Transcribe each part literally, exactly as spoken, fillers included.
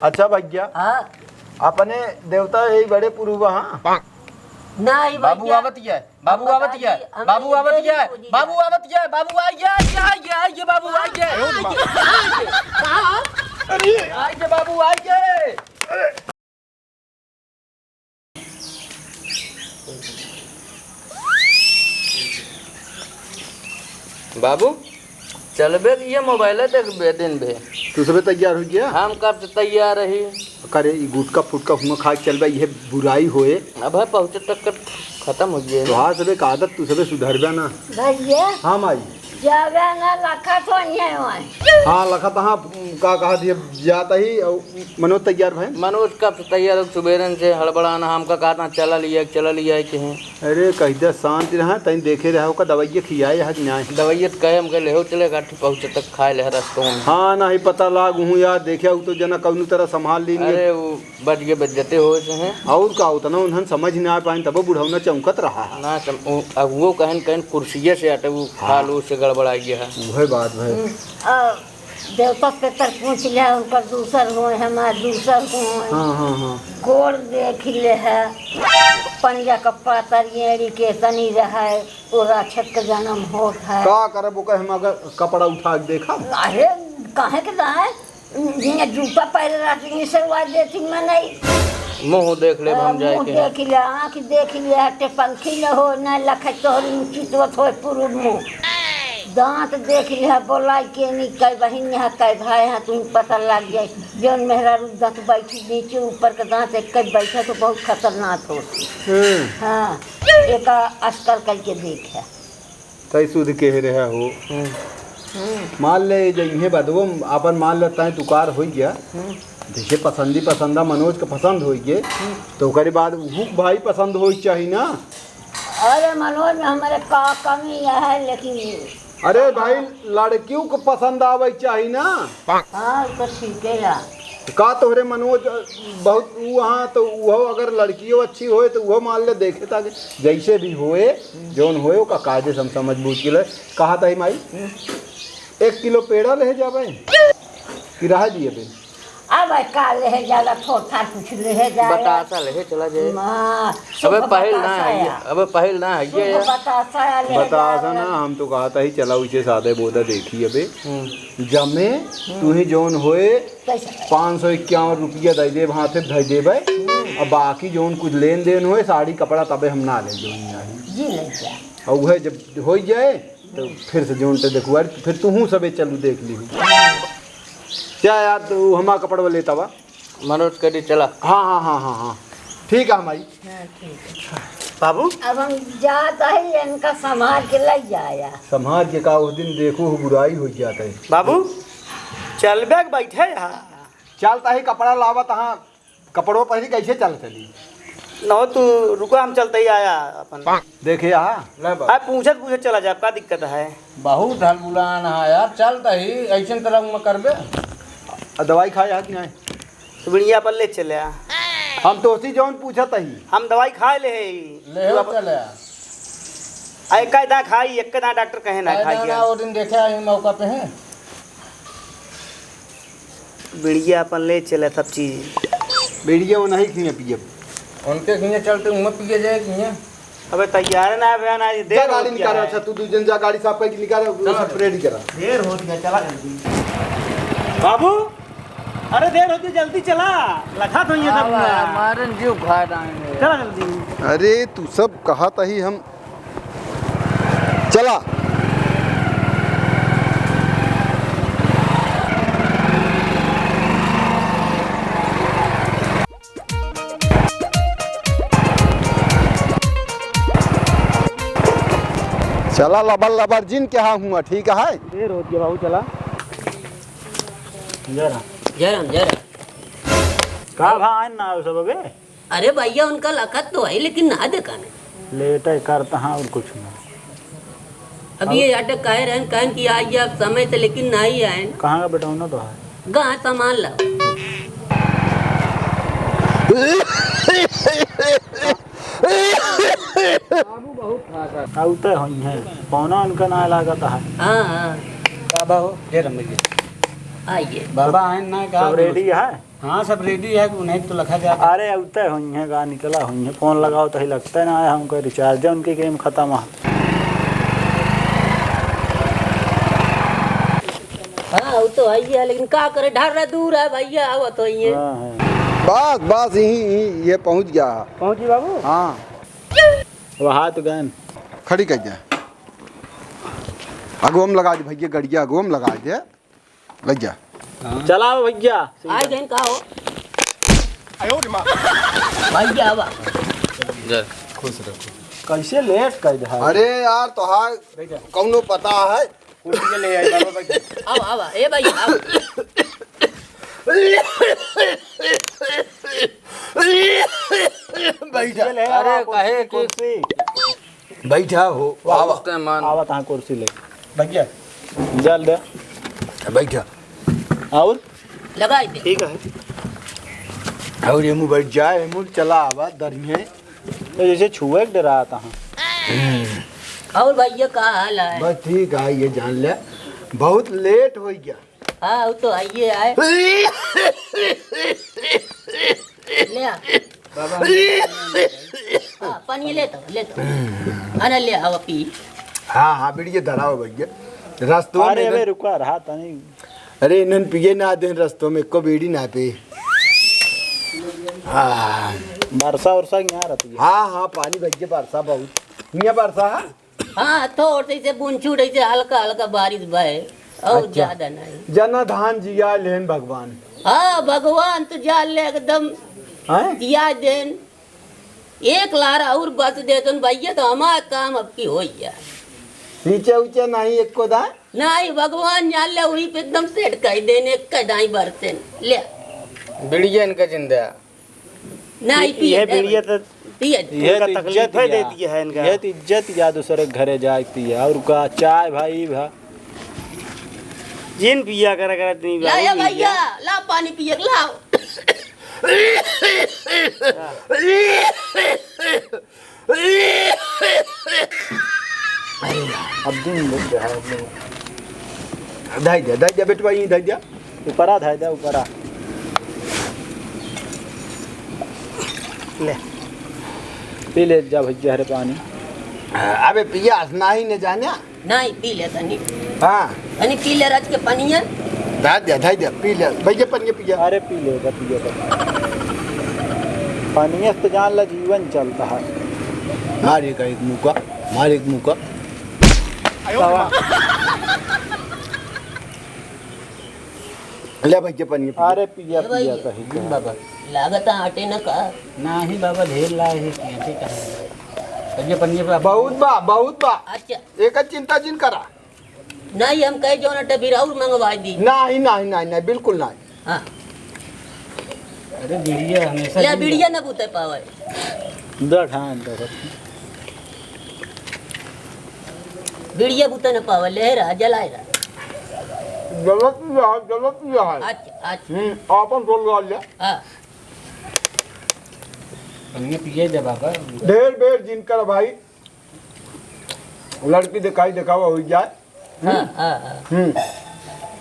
अच्छा भैया, हाँ। अपने देवता यही बड़े पुरुबा, हाँ? नहीं बाबू भैया। आवत है, बाबू हम आवत बताई है, दी, हम बाबू ये आवत देरी है, हो गई बाबू है। आवत है, बाबू आ गया, आ गया, आ गया, आ गया, बाबू आ गया, आ गया, आ गया। अरे! आ गया बाबू, आ गया। बाबू, चलबे कि ये मोबाइल देखबे दिन भे? तू सबे तैयार हो गया? हम कब से तैयार रही। करे, ई गुटखा फुटखा हुआ खा के चलबे, ये बुराई होए। अब है पहुँचे तक के खत्म हो गया। तोहार सबे का आदत, तू सबे सुधरबे ना। भैया। हाँ माई। जावे ना लखत हो ये होए। हाँ, लखत हाँ, का कहा दिए जाता ही, अउ मनोज तैयार भए? मनोज कब से तैयार हो, सुबेरन से हड़बड़ाना, हमका कहता चला लिया, चला लिया के हैं। अरे, कहिदा शांति रहा, तनी देखे रहा, ओका दवाइया खियाए है कि नाहीं? दवाइया तो कहे, हम कहे, "लेहो चले, गाठी पहुँचे तक खाए ले रस्तों में।" हाँ, नाहीं पता लाग हूँ यार, देखे, उ तो जना कौनो तरह संभाल ली नहीं। अरे, वो बच गए, बेइज्जती हो से हैं। और का, उतना उन्हन समझ ना पाइन, तब बुढ़ौना चौंकत रहा है। ना सम-, वो, अब वो कहन, कहन कुर्सिये से हटे, वो हाँ। खाल उससे गड़बड़ा गया है। वही बात है। हम्म, आ, देवता के तर पूछ लिया, उनकर दूसर होए, हमार दूसर होए। हाँ, हाँ, हाँ। गोड़ देख ले है, पंजा का पातर एड़ी के तनी रहे, वो राक्षस के जन्म होत है। का करब, ओकर हम अगर कपड़ा उठा के देखब? अरे, काहे के जाए? जिन्हें जूता पहले रहती, नहीं सरवा देती मैं नहीं। मुँह देख ले, हम आ, जाए मुँह के। देख ले, आँख देख ले, हटे पंखी न हो, न लखे तोहरी चितवत हो पूर्व मुँह। दांत देख लिहा, बोलाई के नहीं, कै बहिन यहाँ, कै भाई यहाँ, तुम पता लग जाए। जौन मेहरारू दांत बैठी नीचे, ऊपर के दांत एक कै बैठे तो बहुत खतरनाक होती। हम्म। हाँ, एका अस्तर करके देखे। तै सुध के रहे हो। हम्म। हम्म। मान ले, जइहे बदबो, अपन मान ले, तै तुकार हो गया। हम्म। जैसे पसंदी पसंदा मनोज के पसंद हो गए, हम्म। तो ओकरे बाद उहू के भाई पसंद हो चाहिए ना। अरे मनोज में हमारे का कमी है, लेकिन अरे भाई, लड़कियों को पसंद आवे चाहिए ना। हाँ, तो ठीक है यार। का तोहरे मनोज बहुत ऊ, हाँ, तो वो अगर लड़कियों अच्छी होए तो वो मान ले देखे ताकि जैसे भी होए, जौन होए, ओका कायदे से हम समझ बूझ के ले। कहा था माई, हम्म। एक किलो पेड़ा ले जावे कि रह दिए बे? अब का लेहे जाला, थोथा कुछ लेहे जाला। बतासा लेहे चला जाए। माँ, अबे शुभ पहल ना बतासा है ये, या। अबे पहल ना है ये शुभ या। बतासा या लेहे बतासा जाला। ना, हम तो कहा था ही चला उसे सादे बोदा देखी अबे। हम्म। जमे हम्म। तू ही जौन होए कैसे? पाँच सौ इक्यावन रुपया दे देब, हाथे धइ देबे। हम्म। अब बाकी जौन कुछ लेन देन होए, साड़ी कपड़ा तबे हम ना ले जौन नहीं। जी ले जा। और वह जब हो जाए, तो फिर से जोन ते देखू, अरे फिर तू हूँ सबे चलू देख ली। क्या यार, तू हमार कपड़वा लेता बा? मनोज करी चला। हाँ, हाँ, हाँ, हाँ, हाँ। ठीक है माई। हाँ, ठीक है। बाबू? अब हम जात है, इनका संभाल के ले जाया। संभाल के का, उस दिन देखो, बुराई हो जाता है। बाबू, चलबे के बैठे यहाँ। चलता ही कपड़ा लावत हाँ। कपड़वा पहिरी कैसे चल चली? न हो तू रुको, हम चलते ही आया अपन। देखे यहाँ। ले बा। अब पूछत पूछत चला जाए, का दिक्कत है? बहुत हलबुलान है यार, चल तही, ऐसे तरह में करबे। आ, दवाई खाए है कि नहीं? तो बिड़िया पर ले चले आ। हम तोसी जौन पूछत ही। हम दवाई खाए ले है। ले तू हो अब चले आ। आ, एक का दाँय खाई, एक का दाँय डॉक्टर कहे ना काहे खाई ना, के। ना, वो दिन देखे आई मौका पे है। बिड़िया अपन ले चले सब चीज। बिड़िया वो नहीं खिए पिए। उनके खिए चलते उमा पिए जाए खिए। अबे तैयार ना भैया ना, ये जा देर गाड़ी होती निकाल, है। अच्छा तू दू जन जा गाड़ी साफ करके निकाल, चलो। सब रेडी करा। देर होती है, चला जल्दी। बाबू, अरे देर होती, जल्दी चला, लखा तो ये सब हाँ, हुआ। मारन जीव खा जाएंगे। चला जल्दी। अरे तू सब कहा तही हम चला। चला लबर लबर जिन के हाँ हुआ, ठीक है? देर होत गया बाबू, चला। जय राम। जय राम, जय राम। का भा आइन ना आयो सब अबे? अरे भैया, उनका लखत तो है, लेकिन ना देखा नहीं। लेटे करता हाँ और कुछ ना। अब ये अटक काहे रहन, कहन कि आई जाब समय से, लेकिन ना ही आयन। कहाँ का बेटा होना तो है? गा सामान ला। बाबू बहुत खास है। आउते होई हैं, पौना उनका ना लागत है। हाँ, हाँ। बाबा हो, जय राम जी। आइए। बाबा आए ना का? सब ready है? हाँ, सब ready है, उन्हें तो लखा जाता। अरे, अउते होइहैं, का निकला होइहैं, phone लगाओ तो ही लगता ना है हमको, recharge उनके game खतम है। हाँ, वो तो है ही है, लेकिन का करे, ढर्रा दूर है भैया, आवत होइहैं। हाँ, हाँ। बस, बस, यही, यही, ये पहुँच गया। पहुँची बाबू? हाँ। वहाँ तो गए। खड़ी कर जा। अगुआ में लगा दे भैया, गड़िया अगुआ में लगा दे। लग जा। हाँ। चलाओ भैया। आई गइन का हो? भैया आवा। जय। खुश रहो। कैसे late कर दे? अरे यार, तोहार कौनो पता है? कुर्सी ले आई, बाबा, बैठ। आवा, आवा। ए भाई, आवा। बैठ। कुर्सी ले, अरे, आवा, कहे कुर्सी, कि कुर्सी। बैठा हो, वाह, आवा। उसके मान। आवा तहाँ कुर्सी ले। भैया। जल दे। बैठा। और? लगाई दे। ठीक है। और ये मुँह बैठ जाए, ये मुँह चला आवा, दरिये। तो जैसे छुए के डरा तहाँ। और भैया का हाल है? बस ठीक है, ये जान ले, बहुत late हो गया। हाँ, वो तो आइए आए। ले आ। बाबा, हाँ, पानी ले तो, ले तो। अरे ले, आवा पी। हाँ, हाँ, बीड़ी धराओ भैया। रस्तों अरे, में अबे ना रुका, रहा तनी। अरे, इन्हन पिए ना देन रस्तों में, एको बीड़ी ना पे। हाँ। बरसा उरसा यहाँ रहती है। हाँ, हाँ, पानी भैया, बरसा बहुत। यहाँ बरसा है? हाँ, थोड़ से, ऐसे बूंद छूट, ऐसे हल्का हल्का बारिश बहे, और अच्छा। ज्यादा नहीं। जना धान जिया लेन भगवान। हाँ, भगवान तो जान ले एकदम हैं? जिया देन। एक लार और बस दे तुन भैया, तो हमार काम अब की होई जाए। पीछे उचे नहीं एको दा? नहीं, भगवान जान ले, वही पे एकदम set कर देन, एक कदाई बरसेन। ले। बिड़िया इनका जिंदा। नहीं, ये पिए दे बीड़िया भाई। तो पिए दे। ये इनका तो तकलीफ इज्जत है, या। दे दिया है इनका। ये तो इज्जत या दूसरे के घरे जाए पिए, और का चाय भाई भा। जिन पिया करा करा इतनी ला बारी या पिए। भैया, ला पानी पिए, लाओ। अब दिन लग गया है, अब दिन। धाई दे, धाई दे, बेटवा, यहीं धाई दे। ऊपरा धाई दे, ऊपरा। ले। पी ले जा भैया रे पानी। अबे पियास नाही न जाने। नाही, पी ले तनी। हाँ। तनी पी ले रच के पनिया। धाई दे, धाई दे, पी ले। भैया पनिया पिया। अरे पी ले, पी ले। पनिया से तो जान ला जीवन चलता है। मार एक, एक मुक्का, मार एक मुक्का। ले भैया पनिया पिया। अरे पिया, ए भैया। पिया कहीं हम्म, का। बाबा। लागत आटे न का? नाही बाबा, ढेर लाए है, कैसे कहें? भैया पनिया पे बहुत बा, बहुत बा। अच्छा। एक चिंता जिन करा। नाही, हम कहे जो ना डबीर और मंगवा दी। नाही, नाही, नाही, नाही, बिल्कुल नाही। हाँ। अरे बीड़िया हमेशा या जिंदा। बीड़िया न बूते पावे। दो ठान दो। बीड़िया बूते न पावे, ले रहा, जलाए रहा। गलत रहा, गलत रहा। अच्छा, अच्छा। हम्म, आपन बोल रहा ले। हाँ। हमने पिए दे बाबा। ढेर बेर जिनकर भाई। लड़की दिखाई दिखावा हुई जाए। हाँ, हाँ, हाँ। हम्म।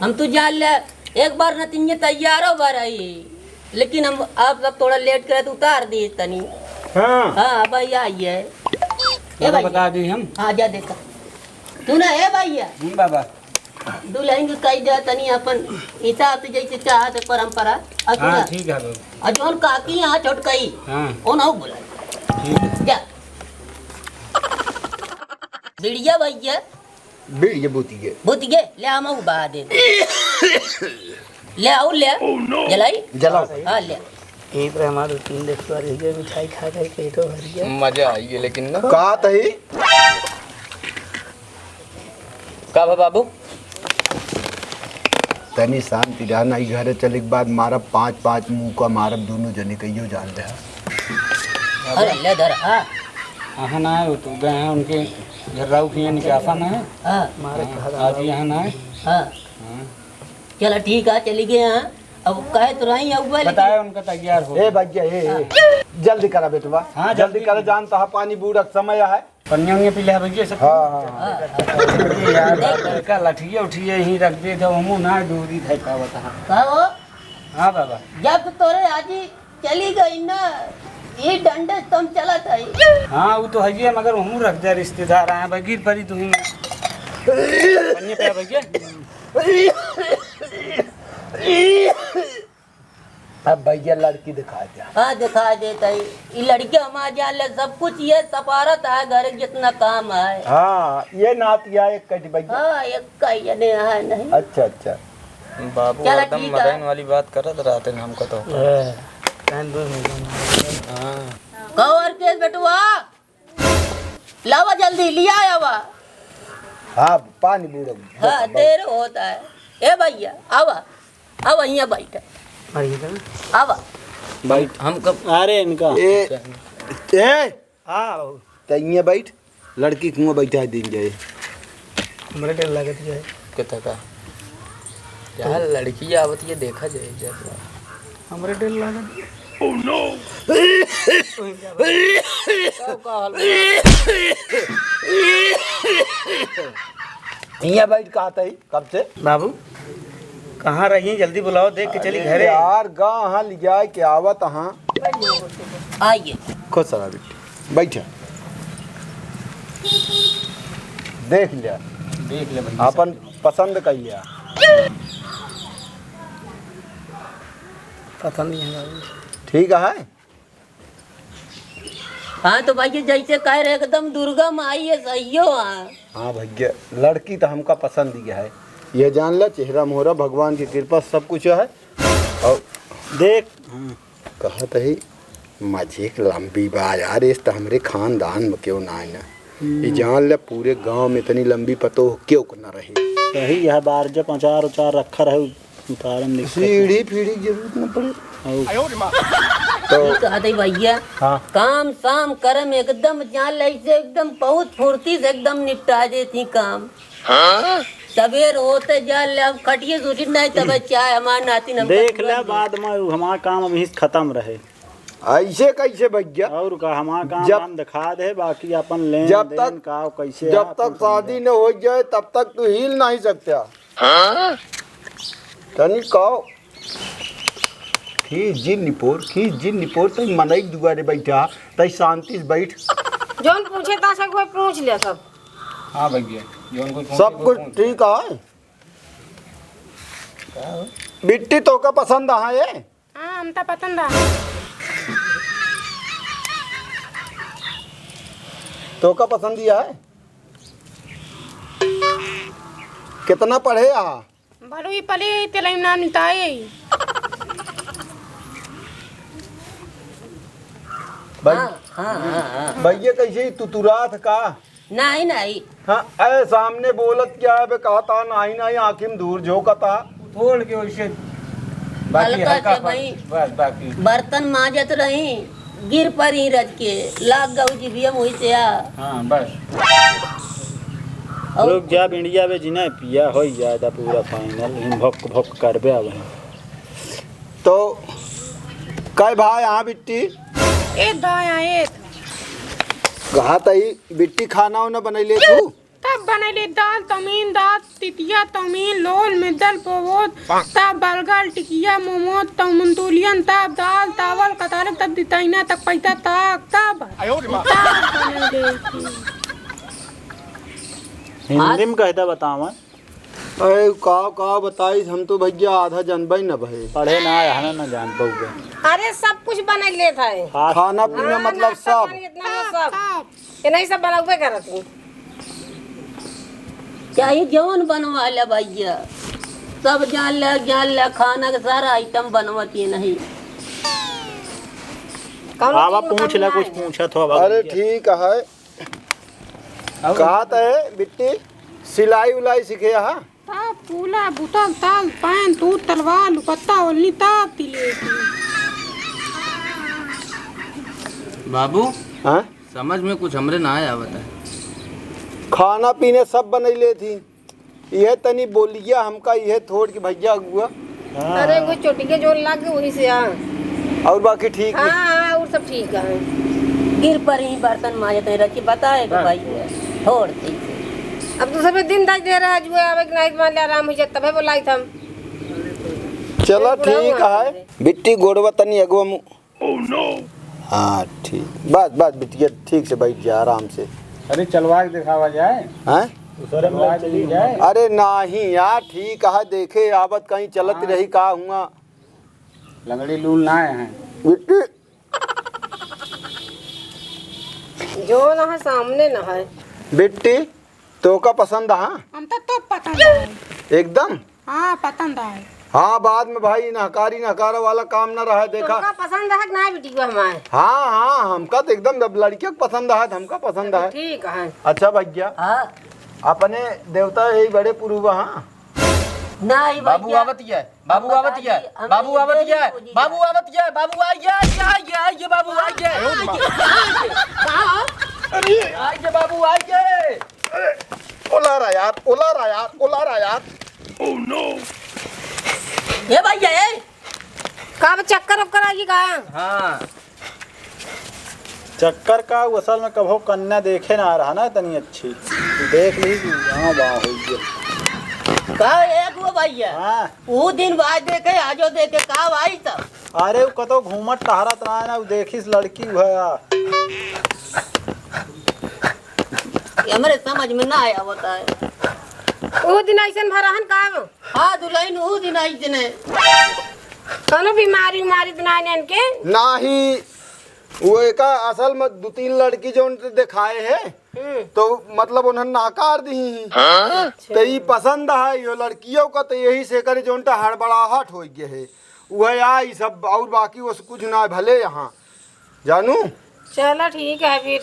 हम तो जान ले, एक बार न तीन तैयारो बा रही, लेकिन हम आप सब थोड़ा late करे तो उतार दी तनी। हाँ। हाँ, भाई आई है। ए बाबा भाई। बता दी हम। हाँ, जा देखा। तू ना, ए भैया। हम्म, बाबा। दुल्हन के कही दे तनी अपन हिसाब से जैसे चाहत है परंपरा। और हाँ, सुना। ठीक है बाबा। और जोन काकी यहाँ छोटकई, हाँ। उन्हों बोला। ठीक है। जा। बिड़िया भैया। बिड़िया बुतिगे। बुतिगे, ले आमा उ बहा दे। ले आओ, ले। जलाई? जलाओ। हाँ, ले। यहीं पर हमारे दो तीन देख रहे हैं, मिठाई खा खा के पेटो भर गया। मजा आई है लेकिन ना। का तही? का भा बाबू? तनी शांति रह, ना ई घरे चले के बाद मारब पाँच पाँच मुँह का मारब दोनों जने, कहियो जान रहा। अरे ले धर, हाँ। हाँ ना, वो तो गए हैं उनके घर, राहु किया निकासा ना है। हाँ। हाँ, आज यहाँ ना है। हाँ। हाँ। चला ठीक है, चली गए हैं। अब कहे तो रही है, ऊपर बताए लेकिन उनका तैयार हो। ए भैया, ए, ए, हाँ। जल्दी करा बेटवा, हाँ, जल्दी जल्दी करा, नहीं। जानता है पानी बूढ़ा समय है। पनिया उनिया पी ले भैया, सब। हाँ, हाँ। हाँ, हाँ। ये यार, बाप रे, का लठिया उठिया यहीं रख दे, जब हमू ना दूरी धइ पावत हा। का हो? हाँ बाबा। जब तोरे आजी चली गई ना, ये डंडे से तुम चलत है। हाँ, वो तो है, मगर हमू रख दे, रिश्तेदार आए, बगीर परी तुही। पनिया पे भैया। अब भैया लड़की दिखा द्या। हाँ, दिखा देत है। ई लड़की हमार जान ले, सब कुछ ये सपारत है, घर के जितना काम है। हाँ, ये नातिया एक कट भैया। हाँ, एक का ये नहीं है नहीं। अच्छा, अच्छा। बाबू चला, एकदम ठीक है। मदन वाली बात करत रहते हैं हमको तो। हाँ। कहो और के बेटुआ? लावा जल्दी, लिया आवा। हाँ, पानी बूढ़ो। हाँ, देर होता है। ए भैया, आवा, आवा, यहाँ बैठ। आवा। बैठ, हम कब अरे इनका। ए, ए, हाँ बाबू। त इहाँ बैठ, लड़की कुआं बैठा दिन जाए। हमरे डर लागत है। कितना का? यार, लड़की आवत है, देखा जाए, जाए। हमरे डर लागत है। Oh no! इहाँ बैठ, कहा था ही कब से? बाबू, कहाँ रही? जल्दी बुलाओ, देख के चली अरे घरे। यार, गा हाँ ले जाए के आवत हाँ। आइए। खुश रहा बेटी, बैठा। देख लिया, देख ले भैया, अपन सब। पसंद कर लिया। पसंद ही है बाबू। ठीक है। हाँ, तो भैया जैसे कह रहे, एकदम दुर्गा माई है, सहियो है। हाँ भैया, लड़की तो हमका पसंद ही है, ये जान ला, चेहरा मोहरा, भगवान की कृपा, सब कुछ है। और देख, कहत ही मजे के लंबी बा यार, इस तो हमरे खानदान में क्यों ना है ना। ये जान ले, पूरे गांव में इतनी लंबी पतोह क्यों को ना रही। सही है, बार जब अचार उचार रखा रहे, उतारन दिक्कत है। सीढ़ी फीढ़ी की जरूरत न पड़े। और तो ई कहत ही भैया, हाँ। काम साम करम एकदम जान ले, ऐसे एकदम बहुत फुर्ती से एकदम निपटा देती काम। हाँ? सबेर होते जान ले, अब खटिए से उठी नहीं, तब चाय हमार नाती नमक देख ले, बाद में हमार काम अभी खत्म रहे। ऐसे कैसे भैया? और का, हमार काम जब, हम दिखा दे, बाकी अपन लेन जब देन तक, का, कैसे जब आप तक शादी न हो जाए, तब तक तू हिल नहीं सकता। हाँ? तनी कहो, खींच जिन निपोर, खींच जिन निपोर, तई मनई दुआरे बैठा, तई शांति से बैठ। जौन पूछे ता से कोई पूछ ले सब। हाँ भैया, जौन कोई पूछे सब कोई कुछ पूछ ले। ठीक है। बिट्टी तोका पसंद है ये? हाँ, हम तो पसंद है। तोका पसंद ही है? कितना पढ़े आ? भलुई पले तेलई नाम निताए। भाई, हाँ, हाँ, हाँ, हाँ। भैया कैसे ही तुतुरात का? नहीं, नहीं। हाँ, ए, सामने बोलत क्या है बे, कहता नहीं, नहीं, आँखी में धूर झोंकता। थोड़ के वैसे, बाकी हल्का हल्का से फल-, भाई। बस, बाकी। बर्तन माजत रही, गिर पड़ी रज के, लाग गऊ जिभिया मुँह से आ। हाँ, बस। और रुक जा, बिंडिया बे जिना पिया, होई जाए दा पूरा final, हम भक भक करबे अब हम। तो कै भाई हाँ बिट्टी? ए दाया, ए। कहा तई बिट्टी खाना उना बनैले तू? तब बनैले दाल तमीन, दाल तितिया तमीन, लोल में दल पोवोत, तब बलगल टिकिया मोमोत, तब मंतुलियन, तब दाल तावल कतारे, तब दितैना तक पैता तक, तब, आयो रे माँ। तब बनैले थी। हिंदी में कहता बतावा। अरे का, का बताई, हम तो भैया आधा जानबे न भए। पढ़े ना आया है ना, ना जान पाओगे। अरे सब कुछ बनैले था। हाँ। खाना पीना हाँ, मतलब नाश्ता सब। पानी इतना में सब। ये नहीं सब बनौबे करत ही। चाहे जौन बनवा ले भैया, सब जान ले, जान ले, खाना के सारा item बनवत ही नहीं। कौनो आवा चीज में पूछ कमी ले, ना कुछ है। पूछत हो अब अरे भैया। ठीक है। और? कहत है बिट्टी, सिलाई उलाई सीखे हा? ताप, पूला, बुतल, ताल, पैंट, तूत, तलवार, लुपत्ता, ओलनी, ताप, तिलेटी। बाबू, हाँ? समझ में कुछ हमरे ना आवत है। खाना पीने सब बनैले थी, यह तनी बोलिया हमका यह थोड़ के भैया अगुआ। हाँ। अरे, कोई चोटी के जोर लाग गए, वही से आ। और बाकी ठीक है? हाँ, हाँ, और सब ठीक है। गिर पर ही बर्तन माजत है, रखी बताए के बस। भाई, छोड़ दे। अब तो सबे दिन दाई दे रहा है, जुए आवे कि नहीं, मान ले आराम हो जाए, तबे बोलाई था हम। चला, अरे बुढ़ऊ ठीक है। है। बिट्टी गोड़वा तनी अगवा मु-, हाँ, ठीक। बस, बस, बिटिया, ठीक से बैठ जा, आराम से। अरे, चलवा के दिखावा जाए। हैं? चलवा के ली जाए। अरे, नाही यार, ठीक है, देखे आवत कहीं चलत हाँ। रही का हुआ। लंगड़ी लूल ना आए हैं। बिट्टी। जो ना है, सामने ना है। बिट्टी, तोका पसंद है? हम तो, तो पसंद है। एकदम? हाँ, पसंद है। हाँ, बाद में भाई, नहकारी नहकारा वाला काम ना रहे, देखा। तोका पसंद है कि ना, बिटिया हमारे? हाँ, हाँ, हमका तो एकदम, जब लड़कियों को पसंद है, तो हमका पसंद है। ठीक है। अच्छा भैया, हाँ। अपने देवता यही बड़े पुरुबा, हाँ? नहीं बाबू भैया। आवत है, बाबू हम आवत बताई है, दी, हम बाबू ये आवत देरी है, पूजी बाबू जाए। आवत है, बाबू आ गया, आ गया, आ गया, आ गया, बाबू आ गया। अरे, आ गया बाबू, आ गया। अरे, ओला रहा यार, ओला रहा यार, ओला रहा यार। Oh no! ए भैया, ए। का अब चक्कर वक्कर आ गई का? हाँ। चक्कर का, वो असल में कभो कन्या देखे ना रहा ना इतनी अच्छी। देख ली कि हाँ, वाह, हो गया। का एक वो भैया? हाँ। वो दिन बाद देखे, आजो देखे, का भाई तब? अरे, वो कतो घूमत टहरत रहा है ना, वो देखिस लड़की हुआ। ये हमरे समझ में ना आया होता है। वो दिन ऐसन भरा हन का वो? हाँ, दुल्हन ऊ दिन आई जने। कौनो बीमारी उमारी तो ना आने इनके? नाही, वो एका असल में दो तीन लड़की जो उनके दिखाए हैं, हम्म। तो मतलब उन्हें नकार दी ही। हाँ? तो ये पसंद है यो लड़कियों का, तो यही से करे जो उनका हड़बड़ाहट हो गया है। वह आई सब और बाकी वो कुछ ना है भले यहाँ। जानू? चलो ठीक है फिर।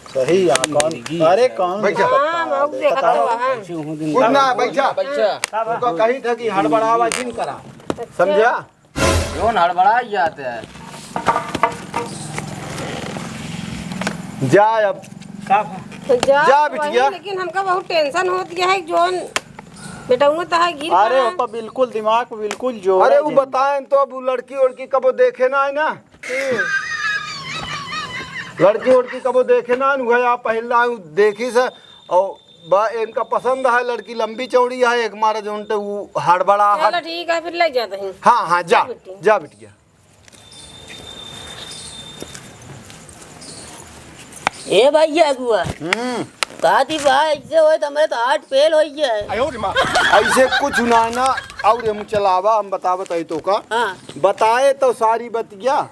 सही है, कौन? अरे कौन? बैठा। हाँ, बाबू देखा तो वहाँ। कुछ ना, बैठा। बैठा। उनको कही था कि हड़बड़ावा जिन करा। अच्छा। समझा? कौन हड़बड़ा जाते हैं? जा अब। तो जा जा तो बिटिया। वही, लेकिन हमका बहुत tension होत है, जोन बेटउनो तो है गिर अरे, पड़ा। ओपा बिल्कुल दिमाग पे बिल्कुल जोर अरे, है वो जिन। बताएं तो, अब वो लड़की उड़की कबो देखे ना है ना। हम्म। लड़की उड़की कबो देखे ना है, वह आप पहला देखी से, और बा, इनका पसंद है, लड़की लंबी चौड़ी है, एक मारा जोन ते वो हड़बड़ा चलो हट। ठीक है, फिर ले जाते हैं। हाँ, हाँ, जा, जा बिटिया। जा बिटिया। ए भैया अगुआ, हम्म। का दी बा, ऐसे होए तो हमरे तो heart fail होई है। ऐसे कुछ ना ना, और हम चलावा, हम बतावत है तो का? हाँ। बताए तो सारी बतिया,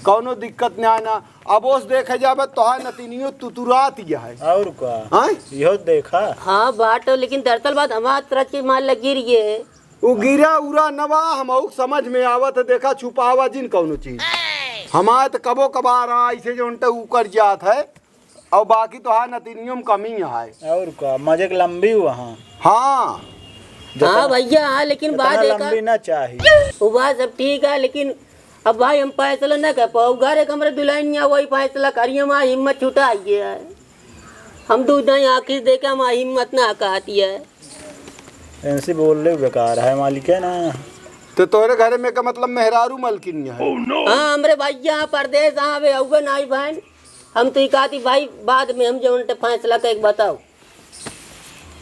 कौनो दिक्कत ना ना। अब ओस देखे जाबे तोहार नतिनियो तुतुरात यह है। और का? हाँ? इहो देखा। हाँ बात, लेकिन दरअसल बात हमार तरह के माल लगी रही है। उ गिरा उरा न बा, हमहू के समझ में आवत है, देखा, छुपावा जिन कौनो चीज। हमार त कबो कबार आ, ऐसे जो उनटे ऊकर जात है, और बाकी तोहार नतिनियो में कमी है। और का, मजे के लंबी हुआ, हाँ। हाँ। जितना, हाँ भैया, हाँ, लेकिन जितना बात एक लंबी ना चाहिए। वो बात सब ठीक है, लेकिन अब भाई हम फैसला ना कर पाओ। घर एक हमरे दुल्हनिया वही फैसला करिए, हमारी हिम्मत छुटा आई है। हम दूध नहीं आखिर देखे, हमारी हिम्मत ना कहती है। ऐसे बोल रहे बेकार है मालिक है ना। तो तोहरे घरे में का मतलब मेहरारू मलकिन है? हाँ, हमरे भैया परदेस, हाँ, वे अउबे नाई बहन। हम तो ई कहती भाई, बाद में हम जौन ते फैसला के बताओ।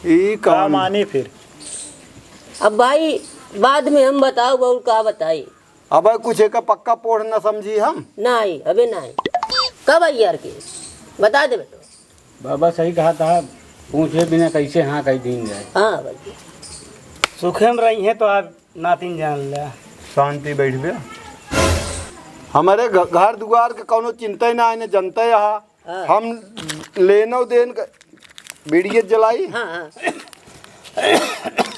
ई का कौन? मानी फिर? अब भाई, बाद में हम बताओ, बहू का बताई। अबे कुछ एका पक्का पोढ़ न समझी हम। नाई, अबे नाई। कब आई यार के? बता दे बेटो। बाबा सही कहा था, पूछे बिना कैसे हाँ कह दीन जाए। हाँ भाई। सुखे में रही है तो आप नातिन जान ले। शांति बैठ बे। हमारे घ-, घर दुआर के कौनो चिंता ही ना है, जनता यहाँ। हाँ। हम लेनो देन क-, बीड़िए जलाई। हाँ, हाँ।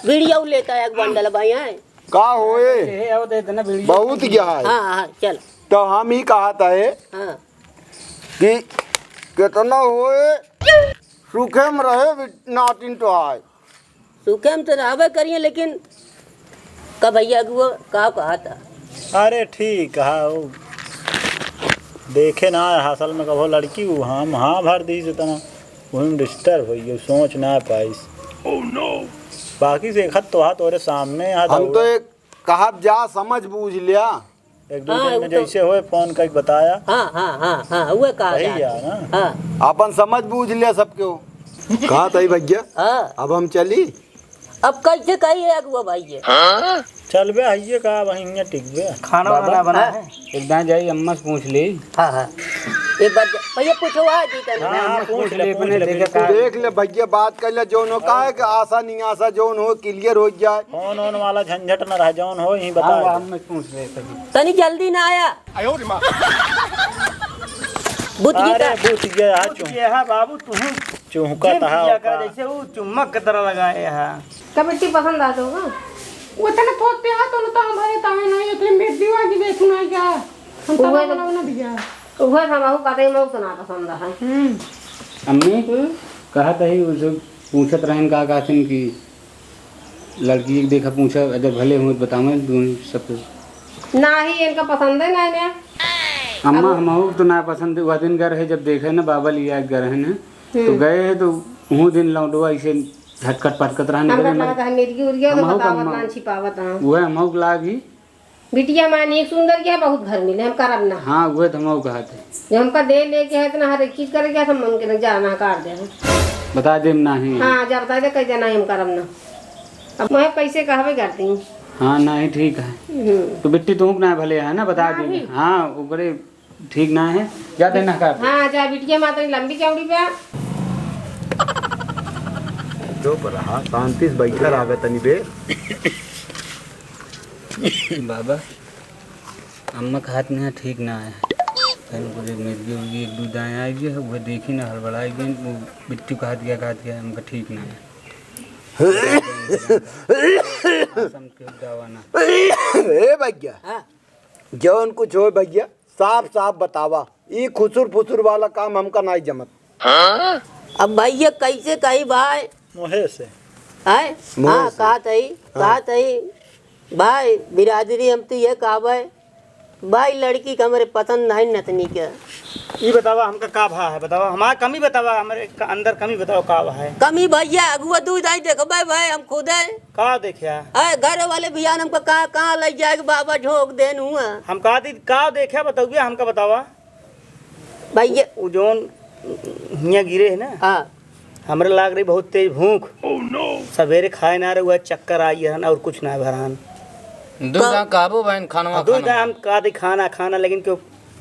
बीड़िया उ लेता है, एक बंडल भाई, हैं? का होए? ए, आओ दे देना बीड़ी। बहुत गया है। हाँ, हाँ, चल। तो हम ही कहत है हाँ। कि कितना होए, सुखे में रहे, बि-, नातिन तो आए। सुखे में तो रहबे करिए, लेकिन का भैया अगुआ का कहा था? अरे ठीक है, वो देखे ना, असल में कहो लड़की वो हम हाँ भर दी से तना, वही में disturb होई, सोच ना पाइस। बाकी से एक हाथ तो हाथ तोरे सामने हाथ हम तो हुआ। एक कहब जा, समझ बूझ लिया। एक दो हाँ, दिन में वो तो जैसे होए फोन कइके बताया। हाँ, हाँ, हाँ, हाँ, उहे कहा सही जात है। है ना? हाँ। आपन समझ बूझ लिया सबके हो। कहा तई भैया? हाँ। अब हम चली? अब कैसे कही है अगुआ भाई ये? चल बे, आइए का, वहीं हियाँ टिक बे। खाना बाबा, वाना बना हाँ। है? एक दाएं जाई, अम्मा से पूछ ले। हाँ, हाँ। एक बार जा-, भैया पूछो, आ जी तनी। हाँ, हाँ, पूछ ले, पूछ ले, पूछ ले, बिल्कुल। देख ले भैया, बात कर ले, जौन हो, काहे के आशा निराशा जौन हो, clear हो जाए। फोन ओन वाला झंझट न रहे, जौन हो, यहीं बता हाँ, दे। अम्मा से पूछ ले, सही। तनी जल्दी ना आया। बुत गया अरे, का? बुत गया, बुत चुम-, गया है बाबू, तुहूँ चुहका जिम तहा किया ओका। कर, जैसे वो चुम्बक की तरह लगाए है। कमेटी पसंद आ जाओगा? वो इतने थोते हैं, तो उन्हें तो हम भरे ताहे नहीं, इतने मेट दीवा की बेचू नहीं क्या? हम उहे तला तो, बना बना दिया। उहे तो हमहू कहते हैं, हमहू तो ना पसंद है। हम्म। अम्मी, हम्म? कहा तही, उसे पूछत रहन का, का सिन की लड़की के देखा पूछा, अगर भले हों तो बतावे, दून सब तो। ना ही इनका पसंद है, ना, ना। अम्मा, अब हमहू तो ना पसंद है, वह दिन घर है, जब देखे ना, बाबा लिया घर है ना, तो हम्म। गए हैं, तो वो दिन लौटवा ऐसे झटकट पटकत रहन, हम गले बता में। बता, हम मिर्गी उर्गी तो हमहू का बतावत अम्मा। ना, छिपावत ना। वह हमहू के लाग ही। बिटिया मानी एक सुंदर के है, बहुत घर मिले, हम करब ना। हाँ, वह तो हमहू कहत है। जो हमका दे लेके है, इतना हर एक चीज करे के है, हम उनके ना जाना काट दे। बता देम नाही। हाँ, जा बता दे, कह दे नाही, हम करब ना। अब मैं कैसे कहबे करती हूँ। हाँ, नाही, ठीक है। हम्म। तो बिट्टी तुहूँ के ना भले है ना, बता नाही। दी। हाँ, ओकरे ठीक ना है, जा देना का। हाँ, जा बिटिया माता लंबी चौड़ी बा। चुप रहा, शांति से बैठा रहा तनी बे। बाबा, अम्मा के हाथ में ठीक ना है। कहीं को मिर्गी उर्गी एक दो दाएं आ गई है, वो देखी ना हड़बड़ा गई, वो बिट्टू का हाथ गया, का हाथ गया, हमका ठीक ना है। आसम के दवा ना। ए भैया, हाँ। जौन कुछ हो भैया, साफ साफ बतावा, ई खुसुर फुसुर वाला काम हमका नाई जमत। अब भैया कैसे कही भाई? मोहे से। आय? मोहे हाँ, से। कहा तही, हाँ। कहा तही। भाई, बिरादरी हम तो ये कहबे, भाई, लड़की के हमरे पसंद नहीं नतनी के। ई बतावा, हमका का भा है? बतावा, हमार कमी बतावा, हमरे क-, अंदर कमी बतावा, का भा है? कमी भैया, अगुआ दूध आई देखबे भाई, हम खुदे। का देखा? आय, घर वाले भैया ने हमका कहाँ, कहाँ ले जाए के बाबा झोंक देन हुआ। हम का दी, का देखा, बताउबे, हमका बतावा। भैया। उ जौन हियाँ गिरे है ना, हाँ। हमरे लाग रही बहुत तेज भूख। सवेरे खाए ना रहे, वह चक्कर आई हन और कुछ ना भरान। दूध का-, हम कहबो बहन, खानवा, दूध खानवा। हम का दी खाना, खाना, लेकिन क्यों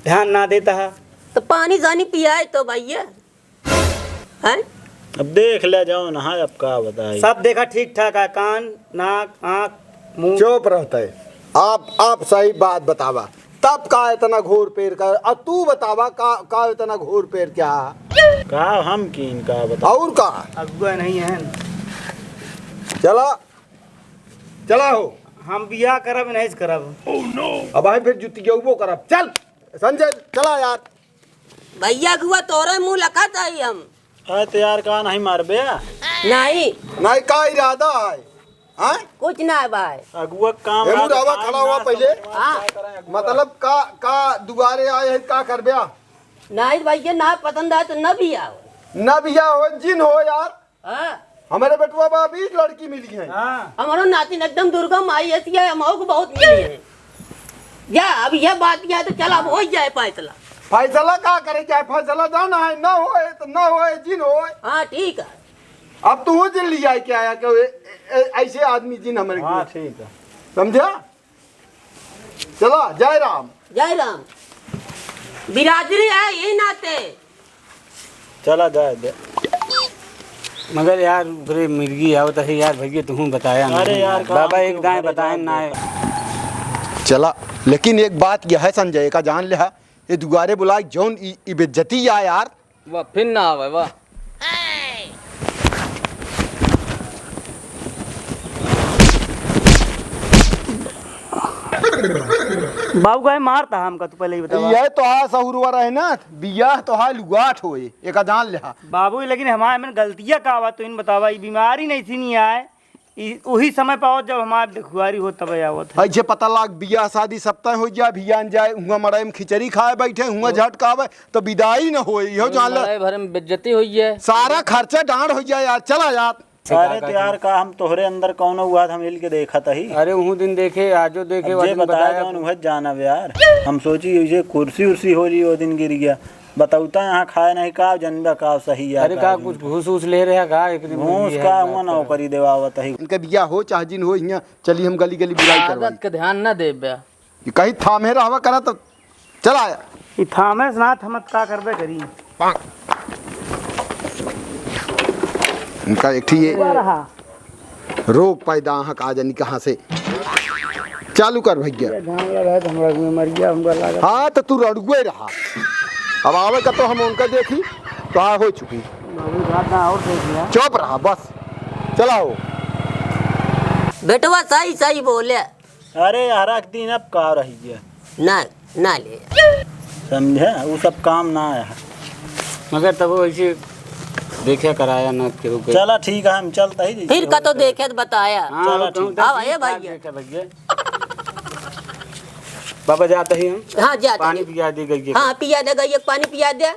ध्यान ना देता है। तो पानी सानी पियाए तो भैया। हैं? अब देख ले जौन है, अब का बताई। सब देखा ठीक ठाक है, कान, नाक, आँख, मुँह। चुप रहता है। आप, आप सही बात बतावा। तब का इतना घोर पेर का? अब तू बतावा का, का इतना घोर पेर क्या? का हम कीन का बतावा? और का? अगुआ नहीं है। चला, चला हो। हम बियाह करब, नहीं करब। अब आई फिर जुतियउबो करब। चल संजय, चला यार। भैया अगुआ तोरे मुँह लखत आई हम। अरे तो यार का नहीं मारबे? नहीं। नहीं, का इरादा है? हैं? कुछ ना है भाई। अगुआ काम ए, है, मुरावा तो खड़ा हुआ ना पहले। समझ में हाँ। मतलब का, का दुआरे आए हैं, का करबे? नहीं भैया, ना पसंद आए तो न भी आओ। न भी आओ, जिन हो यार। हाँ। हमरे बेटवा बा अभी लड़की मिली है। हाँ। हमरो नातिन एकदम दुर्गा माई ऐसी है, हमहू को बहुत मिली है। जा, अब यह बात क्या है तो चला, अब हो ही जाए फैसला। फैसला का करे जाए? फैसला जाना है, ना होए तो ना होए, जिन होए। हाँ, ठीक है। अब तू जिन लिया के आया कि ए-, ए-, ऐसे आदमी जिन हमरे हाँ, को। ठीक है। समझा? चला, जय राम। जय राम। बिरादरी है यही नाते। चला जाए दे। मगर यार, ओकरे मिर्गी आवत है यार, भैया, तुहूँ बताया अरे नहीं यार, यार। बाबा, एक दाएं बताए ना है। चला, लेकिन एक बात यह है संजय, का जान ले हा, ये दुआरे बुलाए जौन ई, ई बेइज्जती या यार। वाह, फिर ना आवे, वाह। बाबू काहे मारता हमका, तू पहले ही बतावा। यह तो हा सहुरवा रहे ना, बियाह तो हा लुगाट होए, एका जान ले हा। बाबू, लेकिन हमारे में गलतियाँ का बा, तू इन बतावा, ई बीमारी नहीं सी नहीं आए, ई उही समय पे आवत जब हमार देखुआरी हो तब आवत है। ऐसे पता लाग बियाह शादी सब तय हो जाए, भियान जाए, हुआ मड़ई में खिचड़ी खाए बैठे, हुआ झटकावे, तो विदाई न होए, इहो जान ले। मड़ई भरे में बेइज्जती होई है। सारा खर्चा डांड हो जाए यार, चला यार। अरे तो यार, का हम तोहरे अंदर कौनो हुआ था, हम हिल के देखत ही। अरे उहू दिन देखे, आजो देखे, अब जे बताया जौन उहे जानब यार। हम सोची जैसे कुर्सी उर्सी हो रही, वो दिन गिर गया। बतौता यहाँ खाए नहीं का, जनबा का सही यार। अरे का कुछ घूस उस ले रहा का? एक दिन घूस का हुआ, नौकरी देवावत ही। इनका बिया हो चाहे जिन हो, यहाँ चली हम गली गली बुराई करवाई। आदत के ध्यान न देबे। ये कहीं थामे रहवा करा तो चला आया। ई थामे से ना थमत का करबे करी। इनका एक ठी ये रोग पैदा अहाँ का जानी कहाँ से। चालू कर भैया। ये घाम लगा है, हमरा में मर गया, हमरा लगा। हाँ, तो तू रड़ुए रहा। अब आवे का तो हम उनका देखी, तो आ हो चुकी। बाबू, रात ना और देख लिया। चुप रहा, बस। चलाओ। बेटवा सही सही बोले। अरे यार, एक दिन अब का रही है। ना, ना ले। समझे, वो सब काम ना आया है। मगर तब वो ऐसे देखे कराया ना केहू के। चला ठीक है, हम चलते ही फिर जैसे का तो होता है। देखे तो बताया। हाँ, चला तो ठीक। ठीक आवा, ए ठाक भैया। देखे भैया। बाबा जाते ही हम। हाँ, जाते पानी ही। पिया दे गई। हाँ, पिया दे गई, एक पानी पिया दे।